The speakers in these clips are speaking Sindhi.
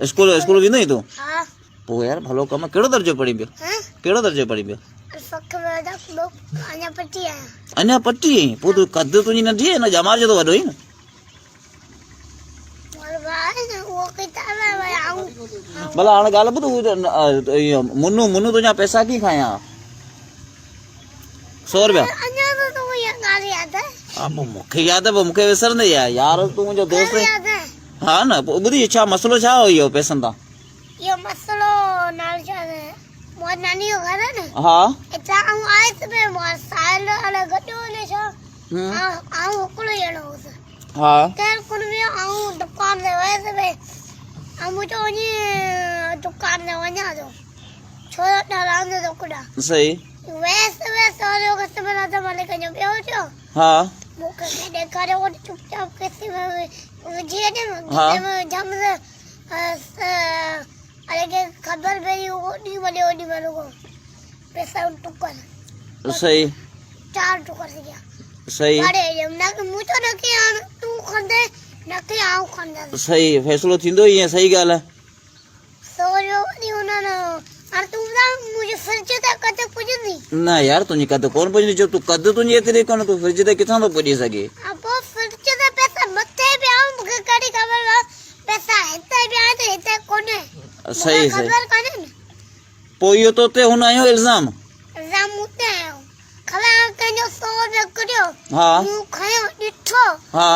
اسڪول اسڪول ويندو آهين تون؟ ها. پوء يار ڀلو ڪم ڪهڙو درجو پڙهين پيو؟ ڪهڙو درجو پڙهين پيو؟ اڃا پٽي آهيان. اڃا پٽي آهين؟ پوء تون قد تنهنجي ننڍي آهي نه ڄمار جو ته وڏو آهين نه. ڀلا هاڻ ڳالهه ٻڌ منو منو تنهنجا پئسا ڪيئن کنيا؟ سو روپيا. اڃا ته تو اها ڳالهه ياد آهي. ها پوء مون کي ياد آهي پوء مون کي وسرندي آهي يار تون منهنجو دوست آهين. ياد آهي. ها نه پوء ٻڌ ڇا مسئلو ڇا هو اهو پئسن تان؟ اهو مسئلو نالو ڇا آهي مون ناني جو گهر آهي نه. ها. اتان آئون آيس پئي مون ساحل الائي گڏ هو الائي ڇا آئون هڪڙو ئي ڄڻو هوس. ها. ڪير ڪونه ويو آئون دڪان تي ويس پئي آئون مون چيو وڃي دڪان تي وڃان ٿو. ڇو ته راند ٿو ڪڏان. صحيح. ويس ويس وارو قسم نه ته مالڪ جو ٻيو ٿيو. ها. مون کي ڪنهن ڏيکاريو ڪونه چپ چاپ کيسي ۾ وجهي ڇڏيم. کيسي ۾ وجهيم ته الائي ڪنهن کي خبر پئي اوڏي مهل اوڏي مهل رڳو پئسا ٽڪر. صحيح. چار ٽڪر ٿي گيا. صحيح. ڦاڙي ڇڏيم نه ڪي مون چيو نه ڪي هاڻ تون کڻندين نه ڪي آئون کڻندس. صحيح فيصلو ٿيندو ئي ائين صحيح ڳالهه آهي. نه يار تنهنجي قد ڪونه پڄندي جو تون قد تنهنجي ايتري ڪونه تون فرج تي ڪٿان ٿو پڄي سگهي. صحيح صحيح پوء اهو تو تي هن هنيو الزام. ها ها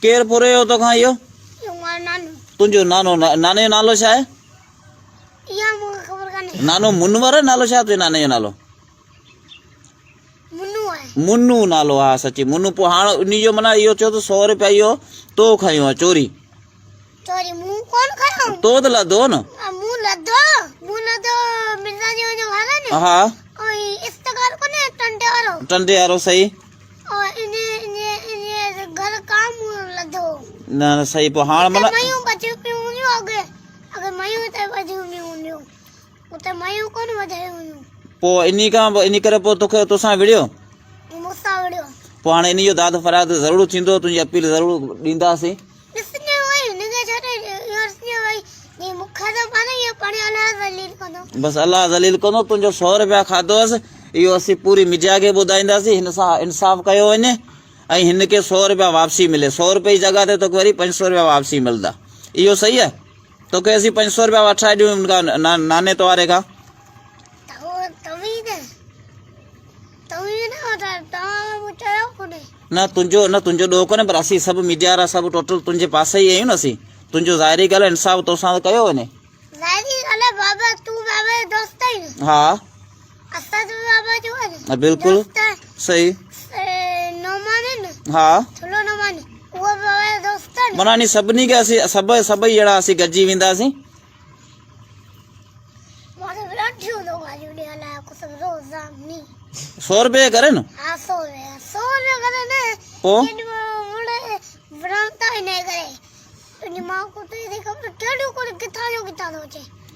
ڪير ڦريو هو توکان اهو؟ تنهنجو نانو. ناني جو نالو ڇا آهي؟ نانو منور آهي نالو ڇا تنهنجي ناني جو نالو؟ منو نالو ها سچي منو پوء هاڻ ان جو معنيٰ اهو ٿيو ته سو روپيا اهو تو کنيو آهي چوري. چوري مون ڪون کنيو. تو ته لڌو نه. مون لڌو مون لڌو مرزا جي جو گهر آهي نه. ها. او استغار ڪونهي ٽنڊي وارو. ٽنڊي وارو صحيح. او ان ان ان گهر کان مون لڌو. نه نه صحيح پوء هاڻ معنيٰ ميون بچيون پيون هونديون اڳي اڳي ميون اتي وڌيون پيون هونديون اتي ميون ڪونه وڌايون هيون. پوء انهي کان انهي ڪري پوء توکي توسان وڙهيو. مون سان وڙهيو. پوء هاڻي انهي جو داد فرياد ضرور ٿيندو تنهنجي اپيل ضرور ڏينداسين. بس الله ذليل ڪندو تنهنجو سو روپيا کاڌو هئس اهو اسين پوري ميڊيا کي ٻڌائينداسين هن سان انصاف ڪيو وڃي ۽ هن کي سو روپيا واپسي ملي سو روپئي جي جڳهه تي توکي وري 500 روپيا واپسي ملدا اهو صحيح آهي توکي اسين 500 روپيا وٺرائي ڏيون هن کان ناني تو واري کان نه تنهنجو نه تنهنجو ڏوهه ڪونهي پر اسين سڀ ميڊيا وارا سڀ ٽوٽل تنهنجي پاسي ئي آهيون نه اسين تنهنجو ظاهري ڳالهه انصاف توسان ته ڪيو وڃي. ظاهري ڳالهه بابا تون بابا جو دوست آهين نه. ها. اسان به بابا جو آهي نه. بلڪل صحيح. نعمان آهي نه. ها. ٿلهو نعمان اهو به بابا جو دوست آهي نه. معنيٰ انهي سڀني کي اسين سڀ سڀئي ڄڻا اسين گڏجي وينداسين. سو روپيه ڪري نه پوء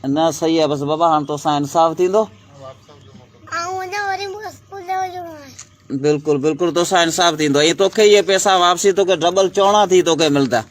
نه صحيح آهي بس بابا هاڻ توسان انصاف ٿيندو بلڪل بلڪل توسان انصاف ٿيندو ۽ توکي اهي پئسا واپسي توکي ڊبل چوڻا ٿي توکي ملدا.